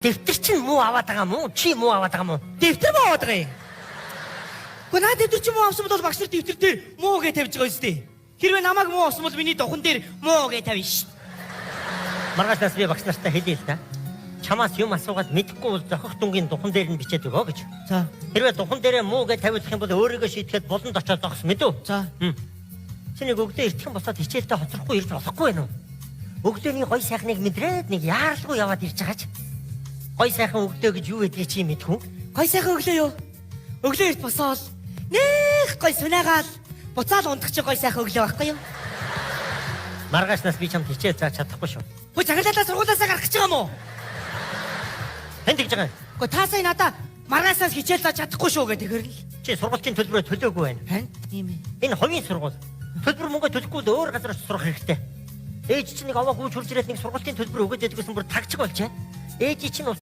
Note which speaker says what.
Speaker 1: Дэвтэр чинь муу аваад байгаа мó? Чи муу аваад байгаа мó?
Speaker 2: Дэвтэр муу аваад байгаа юм. Гэхдээ наа дэвтэр чи муу авсан бол багш нар дэвтэр дээр муу гэж тавьж байгаа юм шүү. Хэрвээ намайг муу авсан бол миний духан дээр муу гэж тавина шүү.
Speaker 1: Маргаашнаас би багш нартай хэлье л да. Чамаас юм асуугаад мэдэхгүй бол зохих дүнгийн духан дээр нь бичээд өгөө гэж.
Speaker 2: За.
Speaker 1: Хэрвээ духан дээрээ муу гэж тавиулах юм бол өөрийгөө шийтгэхэд буланд очиод зогс мэдв.
Speaker 2: За.
Speaker 1: Чи нэг өглөө эртхэн босоод хичээлдээ хоцрохгүй ирж болохгүй байх уу? Өглөөний гой сайхныг мэдрээд нэг яаралгүй яваад ирж байгаа ч. Гой сайхан өглөө гэж юу гэдгийг чи мэдхүү?
Speaker 2: Гой сайхан өглөө юу? Өглөө эрт босоол. Нэх гой сунаагаал. Буцаал унтах чи гой сайхан өглөө байхгүй юу?
Speaker 1: Маргаашнаас би чамд хичээл зааж чадахгүй шүү.
Speaker 2: Хөө цагаалалаа сургуулаасаа гарах гэж байгаа юм уу?
Speaker 1: Хэн тэгж байгаа юм?
Speaker 2: Гэхдээ та сая надаа маргаашнаас хичээл зааж чадахгүй шүү гэдэг хэрэг л.
Speaker 1: Чи сургуулийн төлбөрөө төлөөгүй байна.
Speaker 2: Харин тийм ээ.
Speaker 1: Энэ хувийн сургууль. Төлбөр мөнгө төлөхгүй л өөр газар очиж сурах хэрэгтэй. Ээж чинь нэг овоо гүйж хурж ирээд нэг сургуулийн төлбөр өгөөд байдгүйсэн бүр тагчиг болжээ. Ээж чинь